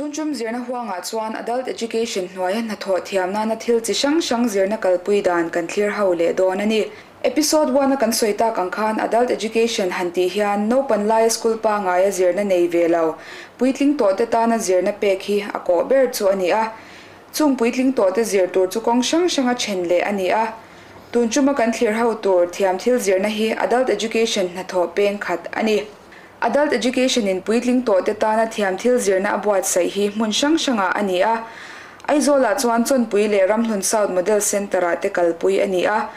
Tun tum zirna huangah chuan Adult Education hnuaia hnathawh thiam nana thil chi hrang hrang zirna kalpui dan kan thlir ho leh dawn a ni. Episode one a kan sawi tak ang khan Adult Education han tih hian naupan laia school pangaia zirna nei ve lo, puitling tawhte tana zirna pek hi a kawh ber chu a ni a. Chung puitling tawhte zir tur chu kawng hrang hranga then leh a ni a. Tun tuma kan thlir ho tur thiam thil zirna hi Adult Education hnathawh peng khat a ni. Adult Education in puitling tawhte tana thiam thil zirna a buatsaih hi hmun hrang hrangah a ni a. Aizawlah chuan Chawnpui leh Ramhlun South Model Centre-ah te kalpui a ni a.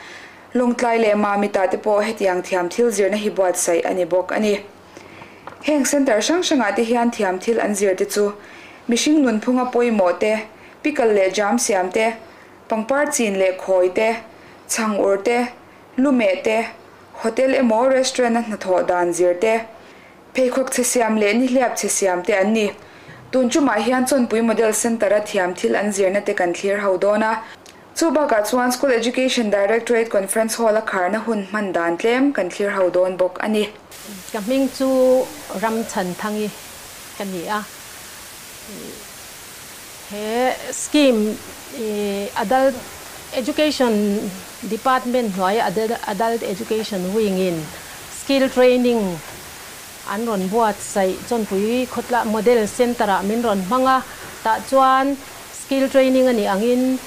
Lawngtlai leh Mamita te pawh hetiang thiam thil zirna hi buatsaih a ni bawk a ni. Heng centre hrang hrangah te hian thiam thil an zir te chu mihring nunphunga pawimawh te, pickle leh jam siam te, pangpar chin leh khawi te, chhang ur te, lumeh te, hotel emaw restaurant a hnathawh dan zir te, pheikhawk chhe siam leh nihliap chhe siam te an ni. Tun tumah hian Chawnpui Model Centre-a thiam thil an zirna te kan thlir ho dawn a. Chu bakah chuan School Education Directorate Conference Hall a kharna hun hman dan tlem kan thlir ho dawn bawk a ni. Ka hming chu Ramchhanthangi ka ni a. He scheme Adult Education Department hnuaia Adult Education Wing in Skill Training an rawn buatsaih Chawnpui khawtla Model Centre ah min rawn hmang a, tah chuan Skill training a nih angin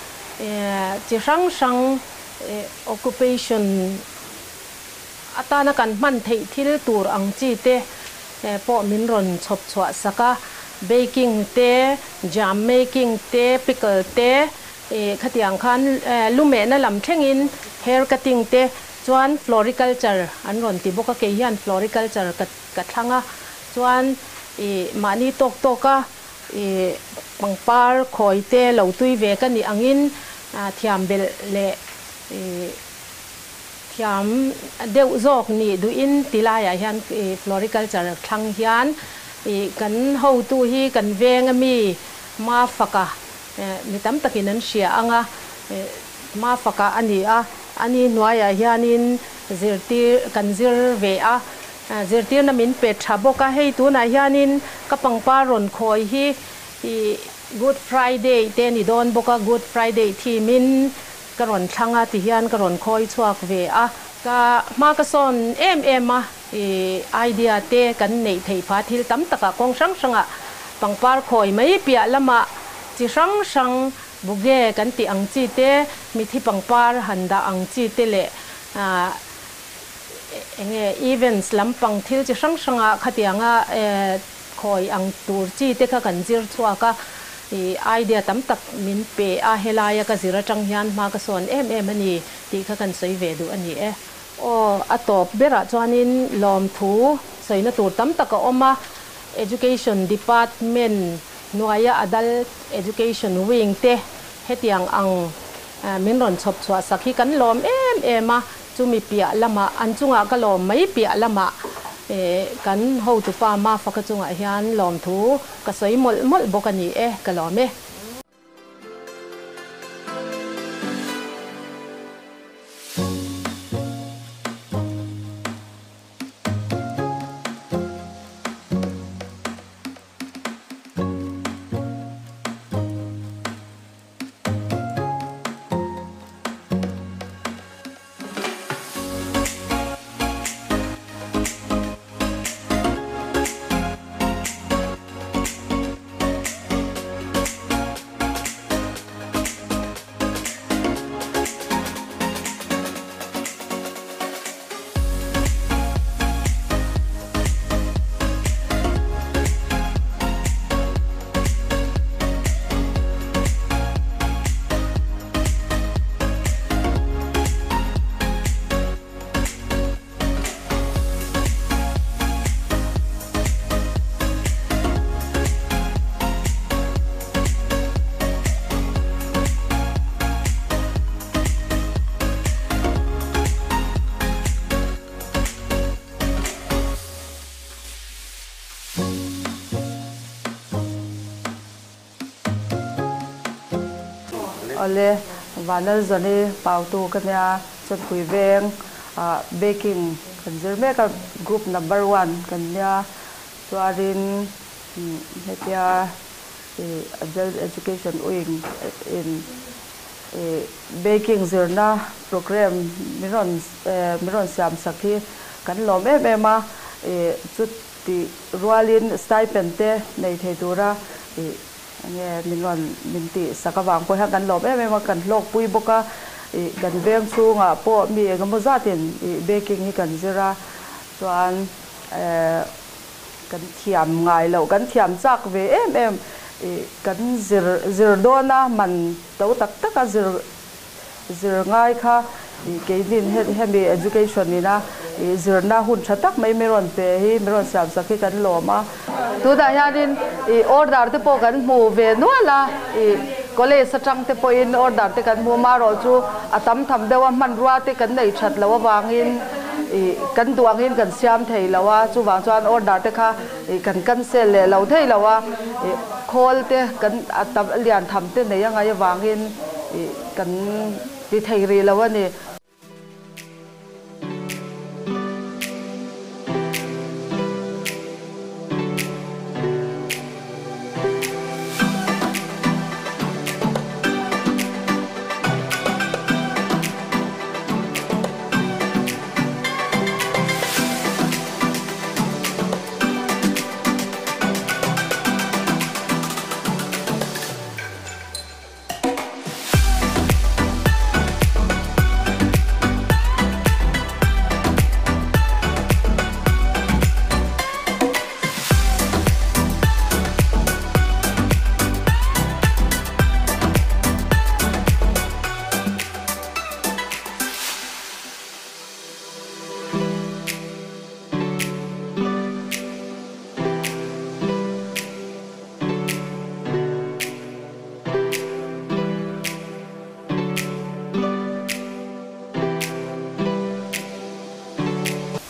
chi hrang hrang occupation atana kan hman theih thil tur ang chi te pawh min rawn chhawp chhuah sak a, baking te, jam making te, pickle te, khatiang khan lumehna lam thlengin hair cutting te, chuan floriculture an rawn ti bawk a, kei hian floriculture ka thlang a, chuan mahni tawk tawk a I pangpar khawi te lo tui ve ka nih angin thiam belh leh i thiam deuh zawk nih duhin ti laiah hian i floriculture thlang hian i kan hotu hi kan veng ami Mafaka mi tam takin an hria ang a, Mafaka a ni a, ani hnuaiah hianin zirtir kan zir ve a. Zirtirna min pe tha bawk a, hei tunah hianin ka pangpar rawn khawi hi ih Good Friday te ni dawn bawk a, Good Friday theme in ka rawn thlang a tihian ka rawn khawi chhuak ve a. Ka hma ka sawn em em a, ih idea te kan neih theih pha thil tam takah kawng hrang hrangah pangpar khawi mai piah lamah chi hrang hrang buge kan tih ang chi te, mithi pangpar han dah ang chi te leh ah Enge events lampang thil chi hrang hranga khatianga khawi ang tur chi te kha kan zir chhuak a, i idea tam tak min pe a, helaia ka zir atang hian hma ka sawn em em a ni tih kha kan sawi ve duh a ni e. Aw, a tawp berah chuanin lawmthu sawina tur tam tak a awm a, Education Department hnuaia Adult Education Wing te hetiang ang min rawn chhawp chhuah sak hi kan lawm em em a, Chumi piah lamah, an chungah ka lawm mai piah lamah kan hotupa Mafaka chungah hian lawmthu ka sawi mawlh mawlh bawk a ni e, ka lawm e. Awle, Vanlalzawni Pautu ka nia, Chawtpui veng ah baking kan zir mek a, group number one kan nia, chuanin hetia Adult Education Wing in baking zirna program min rawn min rawn siam sak hi kan lawm em em a, chuti rualin stipend te nei thei tura enge min rawn min tih sak avang pawh hian kan lawm em em a, kan hlawkpui bawk a, kan veng chhungah pawh mi engemaw zatin baking hi kan zir a, chuan Kan thiam ngai loh, kan thiam chak ve em em. Ih, kan zir zir dawn a, man to tak tak a zir zir ngai kha ih keinin he hemi education ina ih zirna hun tha tak mai min rawn pe hi, min rawn siam sak hi kan lawm a. Tunah hianin ih order te pawh kan hmu ve nual a, ih college atang te pawhin order te kan hmu marawh chu a tam tham deuh a, hmanrua te kan nei that loh avangin Ih, kan duh angin kan siam thei lo a, chuvang chuan order te kha ih kan cancel leh lo thei lo a, ih khawl te kan a tam lian tham te nei a ngaih avangin ih kan ti thei rih lo a ni.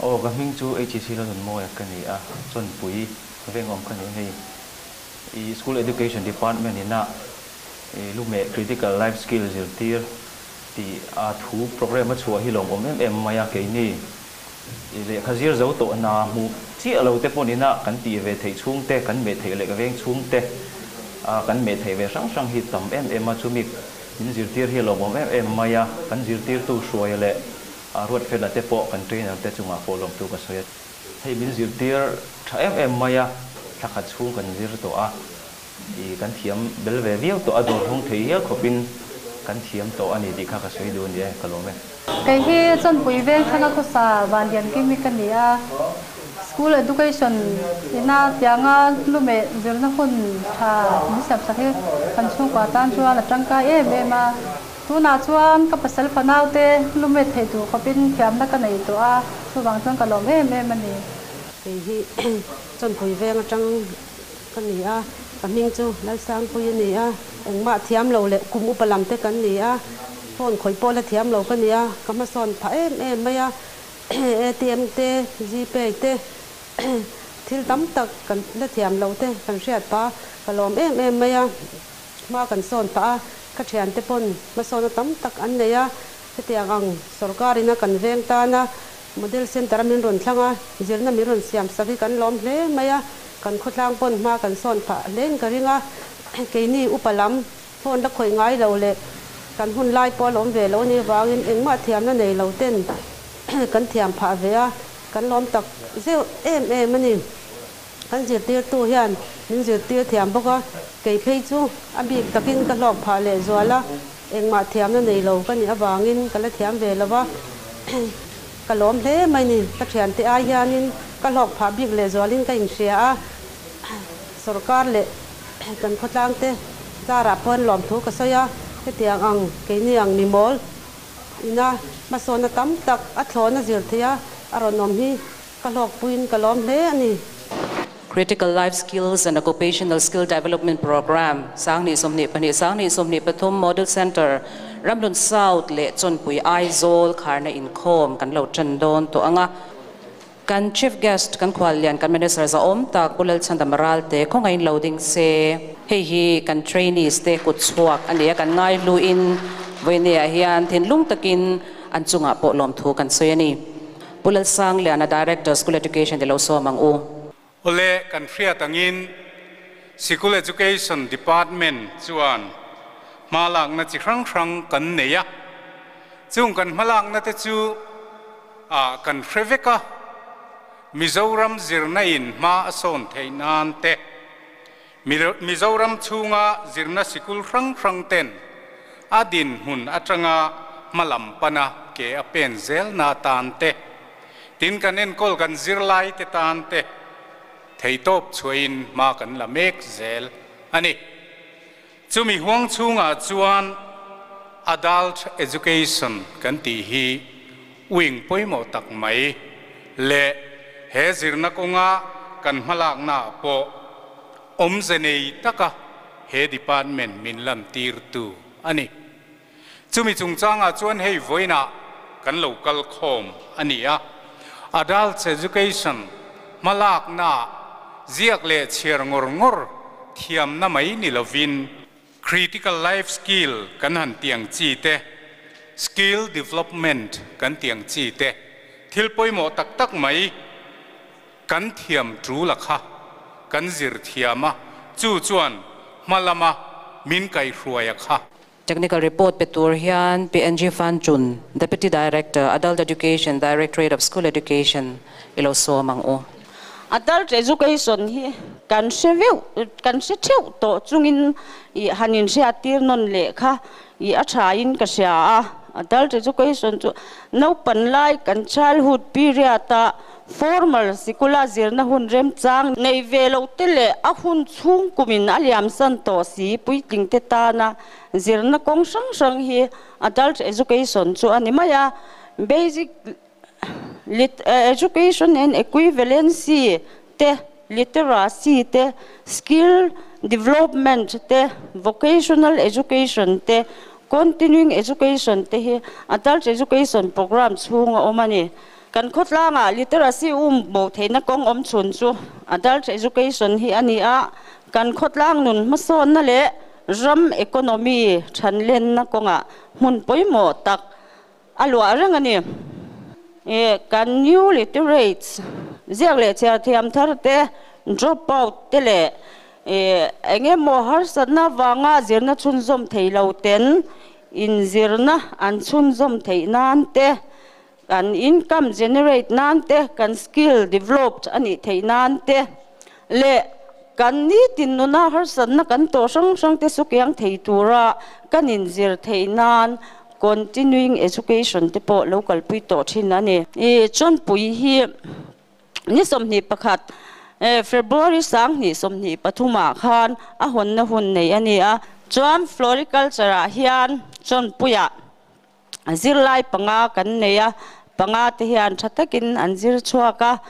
Aw ka hming chu HEC Lalnunmawia ka ni a, Chawnpui vengawm ka ni hei. I School Education Department ina i lumeh Critical Life Skill zirtir tih a thu programme a chhuah hi lawmawm em em mai a, keini i lehkha zir zo tawh hna hmuh chiah lo te pawh ina kan tih ve theih chhung te, kan meh theih leh ka veng chhung te a kan meh theih ve hrang hrang hi tam em em a, chumi min zirtir hi lawmawm em em mai a, kan zirtirtu hruaia leh a Ruatfela te pawh kan trainer te chungah pawh lawmtu ka sawi a. Hei min zirtir tha em em mai a, thla khat chhung kan zir tawh a, i kan thiam bel ve viau tawh a, dawr hnung thei hial khawpin kan thiam tawh a ni tih kha ka sawi duh a ni e, ka lawm e. Kei hi Chawnpui veng thlanga khawsa Vanliankimi ka ni a, School Education ina tianga lumeh zirna hun tha min siamsak hi kan chhungkua tan chuan a tangkai em em a. Tunah chuan ka pasal fanaute lumet thei tur khawpin thiamna ka nei tawh a, chuvang chuan ka lawm em em a ni. Kei hi Chawnpui veng atang ka ni a, ka hming chu Lalsangpui a ni a, engmah thiam lo leh kum upa lam te kan ni a, phone khawih pawh la thiam lo ka ni a, ka hmasawn phah em em mai a, ATM te, Gpay te, thil tam tak kan la thiam loh te kan hriat phah a, ka lawm em em mai a. Hma kan sawn pah a, ka thiante pawn hmasawnna tam tak an nei a, hetiang ang sorkar ina kan veng tan a, model centre a min rawn thlang a, zirna min rawn siam sak hi kan lawm hle mai a, kan khawtlang pawn hma kan sawn phah hlein ka ring a, keini upa lam phone la khawih ngai lo leh kan hun lai pawh a lawm ve lo anih avangin engmah thiamna nei lo ten kan thiam phah ve a, kan lawm tak zeuh em em a ni. Kan zirtirtu hian min zirtir thiam bawk a, kei phei chu a bik takin ka hlawk phah leh zual a, engmah thiamna nei lo ka nih avangin ka la thiam ve lo va, ka lawm hle mai ni. Ka thiante ai hianin ka hlawk phah bik leh zualin ka inhria a, sorkar leh kan khawtlangte zarah pawhin lawmthu ka sawi a, hetiang ang keini ang mimawl ina hmasawnna tam tak a thlawna zir theih a a rawn awm hi Ka hlawkpuiin ka lawm hle a ni. Critical Life Skills and Occupational Skill Development Programme, 2022, 2023 Model Centre, Ramhlun South leh Chawnpui Aizawl kharna inkhawm kan lo tan dawn tawh ang a. Kan Chief Guest, kan khuallian, kan Minister zahawm tak Pu Lalchhandam Ralte khawngaihin lo ding se. Hei hi kan trainees te kut chhuak a ni a, kan ngaihluin vawinia hian thinlung takin an chungah pawh lawmthu kan sawi a ni. Pu Lalsangliana, Director, School Education ti lo sawm ang u. Awle, kan hriat angin Sikul Education Department chuan hma lakna chi hrang hrang kan nei a, chung kan hma lakna te chu ah kan hre vek a, Mizoram zirna in hma a sawn theih nan te, Mizoram chhunga zirna sikul hrang hrang ten a dinhmun atanga hma lam pana ke a pen zel na tan te, tin kan enkawl kan zirlai te tan te theitawp chhuahin hma kan la mek zel a ni. Chumi huang chhungah chuan Adult Education kan tih hi wing pawimawh tak mai leh he zirna kawnga kan hmalaknaah pawh awmze nei taka he department min lantirtu a ni. Chumi chungchangah chuan hei vawiinah kan lo kal khawm a ni a, Adults Education hmalaknaah ziak leh chhiar ngawr ngawr thiamna mai ni lovin, Critical life skill kan han tih ang chi te, skill development kan tih ang chi te, thil pawimawh tak tak mai kan thiam tul a kha kan zir thiam a, chu chuan hma lama min kaihruai a kha. Technical report pe tur hian PNG Fan Chun, Deputy Director, Adult Education, Directorate of School Education i lo sawm ang u. Adult Education hi kan hre veuh, kan hre theuh tawh chungin i han inhriattir nawn leh kha i a thain ka hria a. Adult Education chu naupan lai kan childhood period-a formal sikula zirna hun remchang nei ve lo te leh a hun chhung kumin a liamsan tawh si puitlingte tana zirna kawng hrang hrang hi Adult Education chu a ni mai a. Basic Education and Equivalency te, Literacy te, Skill Development te, Vocational Education te, Continuing Education te hi Adult Education Programme chhung a awm a ni. Kan khawtlangah literacy um bo theihna kawng awm chhun chu Adult Education hi a ni a, kan khawtlang nun hmasawnna leh ram economy thanlenna kawngah hmun pawimawh tak a luah reng a ni. E, kan new literates, ziak leh chhiar thiam thar te, drop out te leh e, eng emaw harsatna avanga zirna chhunzawm thei lo ten inzirna an chhunzawm theih nan te, kan income generate nan te, kan skill developed a nih theih nan te leh kan nitin nuna harsatna kan tawh hrang hrang te chu kiang thei tura kan inzir theih nan continuing education te pawh lo kalpui tawh thin a ni. I Chawnpui hi ni 21 February 2023 ah khan a hawnna hun nei a ni a. Chuan Floriculture ah hian Chawnpuiah zirlai panga kan nei a, panga te hian tha takin an zir chhuak a.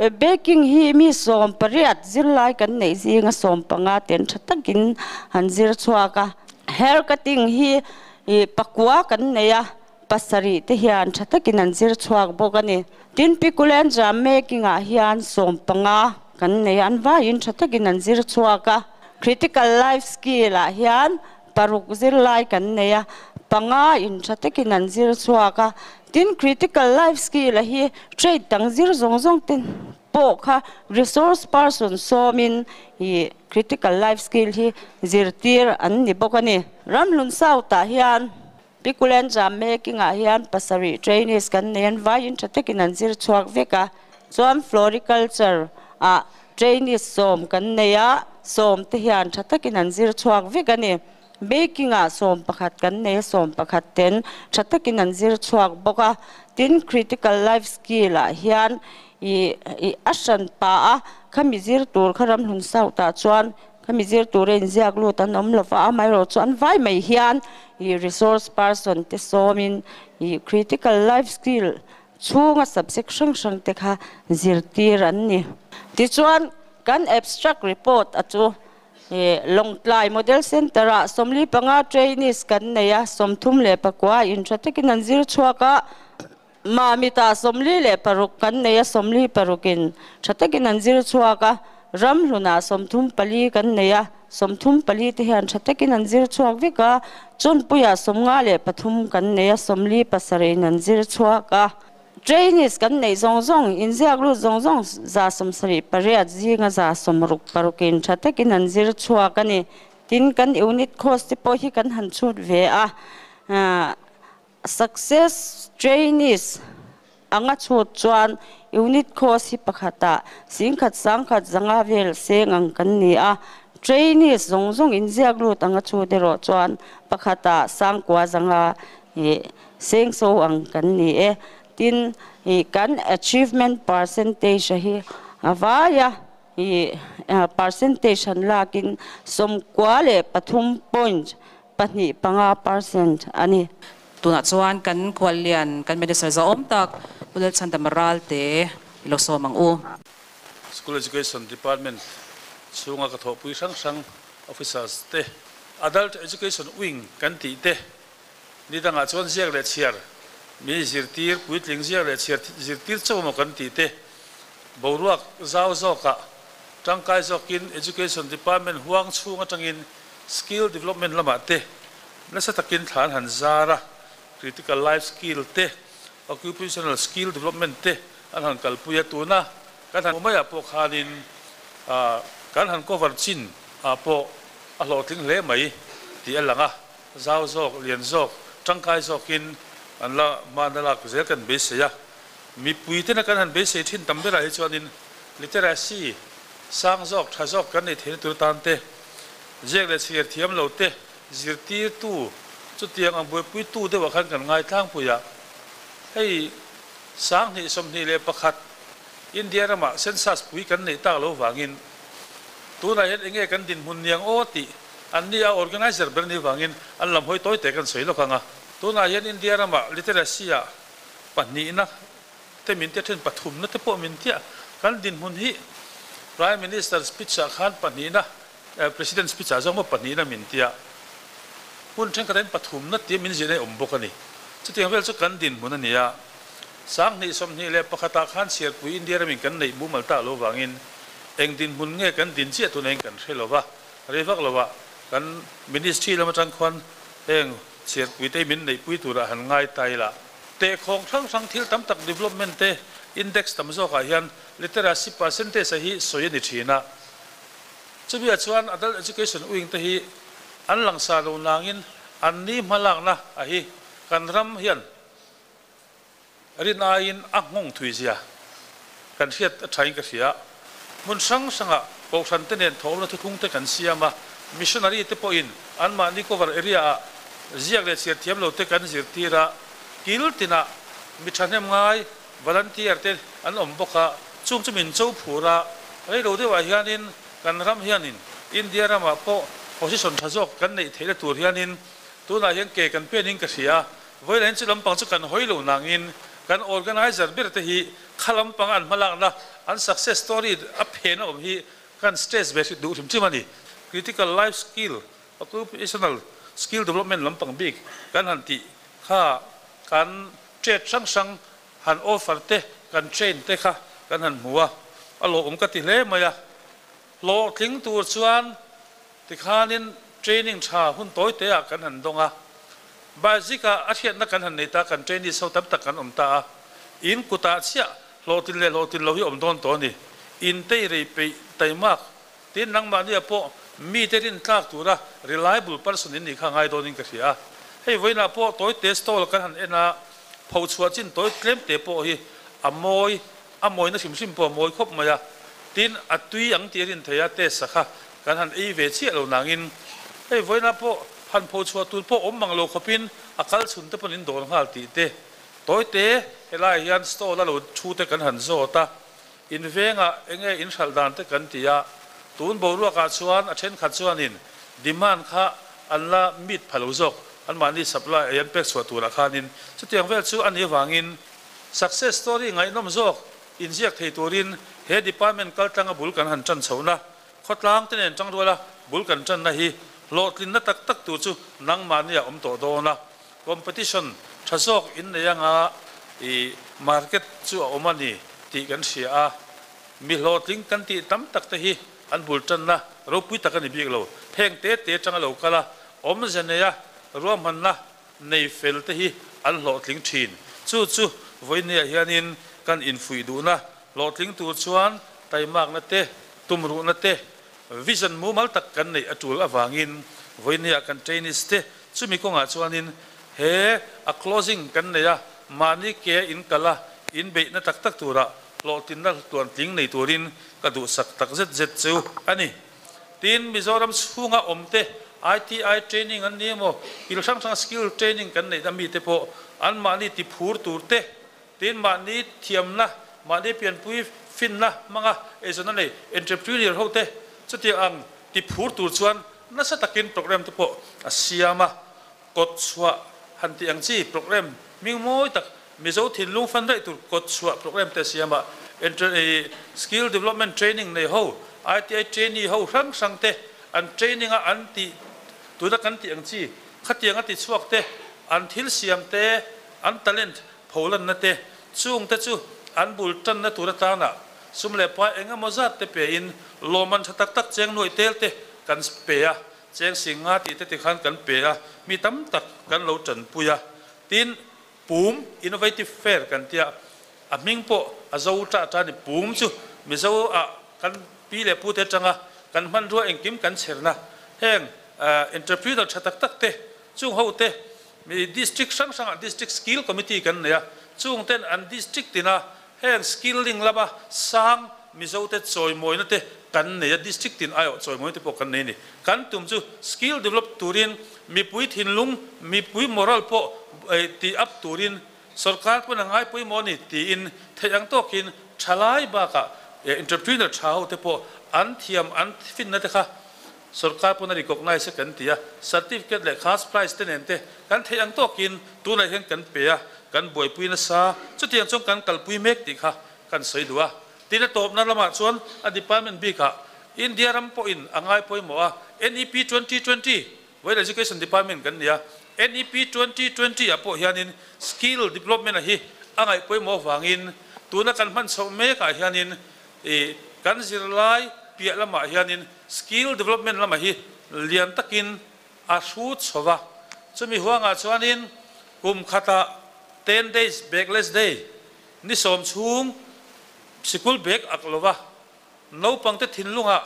Baking hi mi 18 zirlai kan neih zinga 15 ten tha takin an zir chhuak a. Hair cutting hi pakua kan nei a, pasarih te hian tha takin an zir chhuak bawk a ni. Tin pickle and jam making ah hian 15 kan nei a, an vaiin tha takin an zir chhuak a. Critical life skill ah hian paruk zirlai kan nei a, panga in tha takin an zir chhuak a. Tin critical life skill a hi trade dang zir zawng zawng ten pawh kha resource person sawmin i critical life skill hi zirtir an ni bawk a ni. Ramhlun South ah hian pickle and jam making ah hian pasarih trainees kan nei an vaiin tha takin an zir chhuak vek a. Chuan floriculture ah trainees 10 kan nei a, 10 te hian tha takin an zir chhuak vek a ni. Baking ah 11 kan nei a, 11 ten tha takin an zir chhuak bawk a. Tin critical life skill ah hian i a hran pa a, khami zir tur kha Ramhlun South ah chuan khami zir tur a inziak lut an awm lova, amaherawh chu an vai mai hian i resource person te sawmin i critical life skill chhunga subject hrang hrang te kha zirtir an ni. Tichuan kan abstract report a chu Lawngtlai Model Centre ah 45 trainees kan nei a, 39 in tha takin an zir chhuak a, Mamita 46 kan nei a, 46 in tha takin an zir chhuak a, Ramhlunah 34 kan nei a, 34 te hian tha takin an zir chhuak vek a, Chawnpuiah 53 kan nei a, 47 in an zir chhuak a. Trainees kan nei zawng zawng, inziak lut zawng zawng 78 zinga 66in tha takin an zir chhuak a ni. Tin, kan unit cost te pawh hi kan han chhut ve a, success trainees anga chhut chuan unit cost hi pakhatah 10,000 1,500 vel seng ang kan ni a, trainees zawng zawng inziak lut anga chhut erawh chuan pakhatah 9,500 seng so ang kan ni e. Tin, kan achievement percentage hi a vaia percentage han lakin 93.25% a ni. Tunah chuan kan khuallian kan Minister zahawm tak Pu Lalchhandama Ralte i lo sawm ang u. School Education Department chhunga ka thawhpui hrang hrang officers te, Adult Education Wing kan tih te, ni dangah chuan ziak leh chhiar mi zirtir, puitling ziak leh chhiar zirtir chauh emaw kan tih te, boruak zau zawkah tangkai zawkin Education Department huang chhung atangin Skill Development lamah te nasa takin thlan han zar a, Critical Life Skill te, Occupational Skill Development te an han kalpui a, tuna kan han hmu maiah pawh khanin kan han cover chin ah pawh a hlawhtling hle mai tih a lang a, zau zawk, lian zawk, tangkai zawkin an la hmana lak zel kan beisei a, mipui tena kan han beisei thin tam berah hi chuanin literacy sang zawk, tha zawk kan neih theihna tur atan te, ziak leh chhiar thiam lo te, zirtirtu chutiang ang buaipuitu deuhah khan kan ngai tlangpui a, hei 2021 India ramah census pui kan neih tak lo vangin tunah hian enge kan dinhmun niang aw tih an ni a, organizer ber ni vangin an lam hawi tawi te kan sawi lawk ang a. Tunah hian India ramah literacy ah pahnihna te min tia then pathumna te pawh min tia kan dinhmun hi Prime Minister speech ah khan pahnihna President speech ah zawng maw pahnihna min tia hmun thenkhat ah pathumna tia min zirna hi awm bawk a ni. Chutiang vel chu kan dinhmun a ni a, 2021 ah khan chhiarpui India ramin kan neih mumal tak lo vangin eng dinhmun nge kan din chiah tuna in kan hre lo va, rei vak lo ah kan Ministry lam atang khuan heng chhiarpui te hi min neihpui turah han ngai ta ila. Tehkhawng hrang hrang thil tam tak development te index tam zawkah hian literacy percentage a hi sawi a ni thin a. Chumi ah chuan Adult Education Wing te hi an langsar lo nangin an ni hmalakna a hi kan ram hian rin aiin a nghawng thui zia kan hriat a thain ka hria. Hmun hrang hrangah kohhran te nen thawhna thuthlung te kan siam a, missionary te pawhin anmahni cover area ah ziak leh chhiar thiam lo te kan zirtir a, kil tinah mi thahnem ngai volunteer te an awm bawk a, chung chu min cho phur a, reilo deuhah hianin kan ram hianin India ramah pawh position tha zawk kan neih theihna tur hianin tunah hian ke kan penin ka hria a, vawilahin chu lampang chu kan hawi lo nangin kan organizer ber te hi kha lampanga an hmalakna an success story a phen a awm hi kan stress ve hrit duh hrim hrim a ni. Critical life skill, occupational skill development lampang bik kan han tih kha kan trade hrang hrang han offer te kan train te kha kan han hmu a, a lawmawm ka ti hle mai a. Hlawhtling tur chuan tikhanin training tha hun tawi te ah kan han dawng a, basic ah a hriatna kan han nei ta, kan trainees ho tam tak kan awm ta a, in kutah chiah hlawhtlin leh hlawhtlin lo hi awm dawn tawh a ni. In tei rei peih taimak tin nangmahni ah pawh mite rintlak tura reliable person in nih kha ngai dawnin ka hria a. Hei vawiinah pawh tawi te stall kan han en a, phochhuah chin tawi tlem te pawh hi a mawi, a mawina hrim hrim pawh a mawi khawp mai a. Tin, a tui ang tih a rin thei a, test a kha kan han ei ve chiah lo nangin hei vawiinah pawh han phochhuah tur pawh awm mang lo khawpin a kal chhun te pawn in dawr nghal tih te tawi te helaiah hian stall a lo thu te kan han zawt a. In vengah enge in hralh dan te kan ti a, tun boruakah chuan a thenkhat chuanin demand kha an la meet pha lo zawk, anmahni supply ei an pek chhuah turah khanin chutiang vel chu a nih avangin success story ngaihnawm zawk inziak thei turin he department kaltlanga bul kan han tan chhohna, khawtlang te nen tangruala bul kan tanna hi hlawhtlinna tak tak tur chu nangmahni a awm tawh dawn a, Competition tha zawk in nei anga i market chu a awm a ni tih kan hria a, mi hlawhtling kan tih tam tak te hi an bul tanna ropui tak a ni bik lo. Heng te te atanga lo kal a, awmze neia ruahmanna nei fel te hi an hlawhtling thin. Chu chu Vawinia hianin kan infuih duhna hlawhtling tur chuan taimakna te, tumruhna te, vision mumal tak kan neih a tul avangin vawinia kan trainees te chumi kawngah chuanin he a closing kan nei a, mahni ke in kal a, inbeihna tak tak tura hlawhtlinna tluantling nei turin ka duhsak tak zet zet chu a ni. Tin, Mizoram chhunga awm te ITI training an ni emaw, kil hrang hranga skill training kan neih ami te pawh anmahni ti phur tur te, tin mahni thiamna, mahni pianpui finna hmanga eizawnna nei entrepreneur ho te chutiang ang ti phur tur chuan nasa takin program te pawh a siam a. Kawt chhuah han tih ang chi program hming mawi tak Mizo thinlung fan daih tur kawt chhuah program te siam a, skill development training nei ho, ITI trainee ho hrang hrang te an training a an tih tuna kan tih ang chi khatiang a ti chhuak te, an thil siam te, an talent pholanna te chung te chu an bul tanna tur atana sum leh pai engemaw zat te pe in lawmman tha tak tak cheng nuaih tel te kan pe a. Cheng sing nga tih te tikhan kan pe a, mi tam tak kan lo tanpui a. Tin, Pum Innovative Fair kan tia, a hming pawh a zo ta ta ni. Pum chu Mizo ah kan pi leh pu te atanga kan hmanrua engkim kan chherna heng entrepreneur tha tak tak te, chung ho te mi district hrang hrangah district skill committee kan nei a, chung ten an district tina Heng skilling lama sang Mizote chawimawina te kan nei a, district tin aiawh chawimawina te pawh kan nei a ni. Kan tum chu skill develop turin mipui thinlung, mipui moral pawh ti up turin sorkar pawn a ngai pawimawh a ni tiin theih ang tawkin thalai bakah entrepreneur tha ho te pawh an thiam an finna te kha sorkar pawn a recognize a kan ti a, certificate leh cash prize te nen te kan theih ang tawkin tunah hian kan pe a, kan buaipui nasa, chutiang chuan kan kalpui mek tih kha kan sawi duh a. Tin a tawpna lamah chuan a department bikah India ram pawhin a ngai pawimawh a, NEP 2020, World Education Department kan ni a, NEP 2020 ah pawh hianin skill development a hi a ngaih pawimawh avangin tuna kan hman chhoh mekah hianin I kan zirlai piah lamah hianin skill development lamah hi lian takin a hrut chho va. Chumi huangah chuanin kum khatah 10 days bagless day ni sawm chhung sikul bag ak lova naupangte thinlungah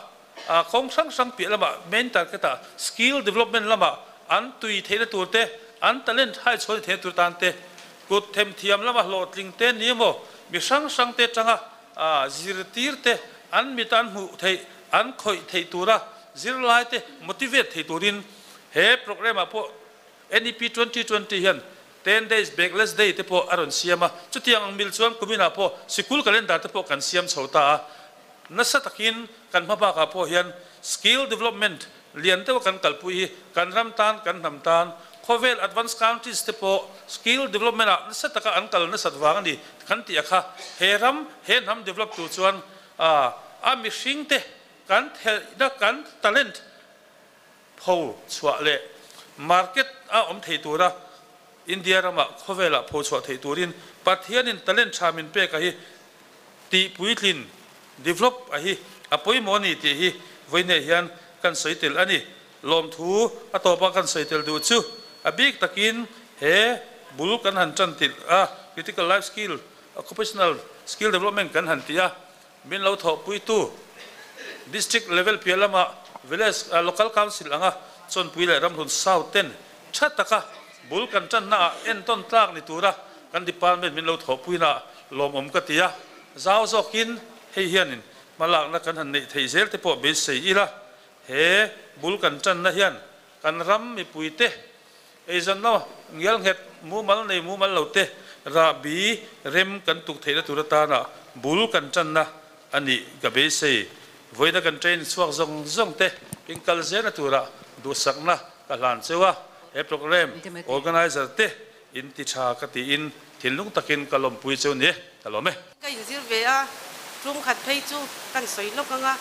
kawng hrang hrang piah lamah main target ah skill development lamah an tui theihna tur te, an talent hai chhuah ni theihna tur tan te, kut themthiam lama hlawhtling te ni emaw mi hrang hrang te atanga A zirtirte an mit an hmuh theih, an khawih theih tura zirlaite motivate thei turin he programme ah pawh NEP 2020 hian 10 days bagless day te pawh a rawn siam a, chutiang ang mil chuan kuminah pawh sikul calendar te pawh kan siam chho ta a, nasa takin kan hma bakah pawh hian skill development Lian deuha kan kalpui hi kan ram tan, kan hnam tan, khawvel advance countries te pawh skill development ah nasa taka an kal nasat vang a ni kan tih a kha. He ram, he hnam develop tur chuan a mihring te kan theihna, kan talent pho chhuah leh market a awm thei tura India ramah khawvelah pho chhuah theih turin Pathianin talent tha min pek a hi tih puitlin, develop, a hi a pawimawh a ni tih hi vawihneh hian kan sawi tel a ni. Lawmthu a tawpa kan sawi tel duh chu a bik takin he bul kan han tan tirh a, critical life skill, occupational skill development kan han ti a, min lo thawhpuitu district level piah lama village, local council anga Chawnpui leh Ramhlun South ten tha taka bul kan tannaah entawn tlak ni tura kan department min lo thawhpuinaah lawmawm ka ti a, zau zawkin hei hianin hmalakna kan han neih theih zel te pawh beisei ila, he bul kan tanna hian kan ram mipuite eizawnna ngial nghet mumal nei mumal lo te rahbi rem kan tuk theihna tur atana bul kan tanna a nih ka beisei. Vawiina kan train chhuak zawng zawng te inkal zelna tura duhsakna ka hlan cheu a, he programme organizer te In ti tha ka tiin thinlung takin ka lawmpui cheu ni, ka lawm e. Ka inzir ve a, tum khat phei chu kan sawi lawk ang a,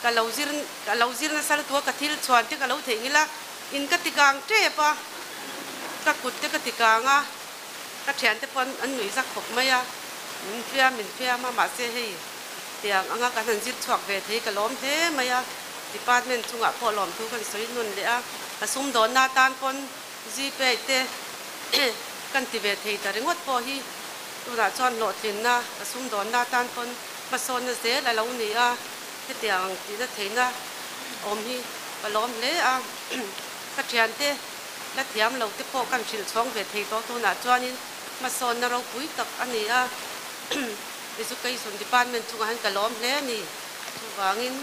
ka lo zir ka lo zir nasa lutuk a, ka thil chhuan te ka lo theih ngil a, in ka ti kang tep a, ka kut te ka ti kang a, ka thian te pawh an nuih zak khawp mai a, min fiam min fiam a, mahse hei tiang anga kan han zir chhuak ve thei ka lawm hle mai a, department chungah pawh lawmthu kan sawi nun leh a, ka sumdawnna atan pawn Gpay te kan ti ve thei ta ringawt pawh hi Tunah chuan hlawhtlinna ka sumdawnna atan pawn hmasawnna zel a lo ni a, hetiang ang tihna theihna awm hi ka lawm hle a. Ka thiante la thiam lo te pawh kan hrilh chhawng ve thei tawh tunah chuanin hmasawnna ropui tak a ni a. Education Department chungah hian ka lawm hle a ni. Chuvangin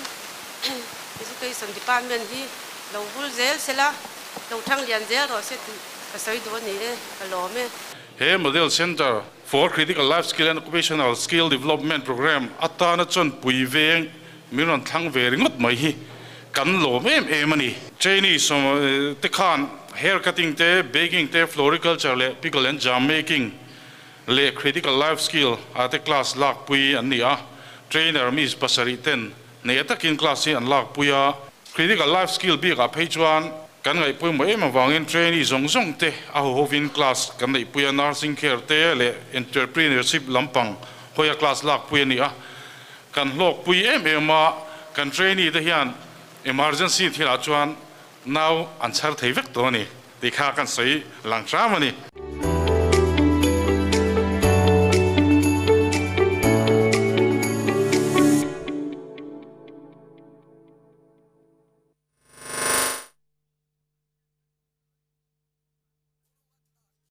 Education Department hi lo vul zel sela, lo thang lian zel rawh se tih ka sawi duh a ni e, ka lawm e. He Model Centre for Critical Life Skill and Occupational Skill Development Programme atana chawnpui veng min rawn thlang ve ringawt mai hi kan lawm em em a ni. Trainee sawm te khan hair cutting te, baking te, floriculture leh pickle and jam making leh critical life skill ah te class lakpui an ni a, trainer miss pasarih ten Nei takin class hi an lakpui a, critical life skill bikah phei chuan kan ngaihpawimawh em avangin trainee zawng zawng te a ho hovin class kan neihpui a, nursing care te leh entrepreneurship lampang hawia class lakpui a ni a, kan hlawkpui em em a, kan trainee te hian emergency thilah chuan nau an chhar thei vek tawh a ni tih kha kan sawi lang hram a ni.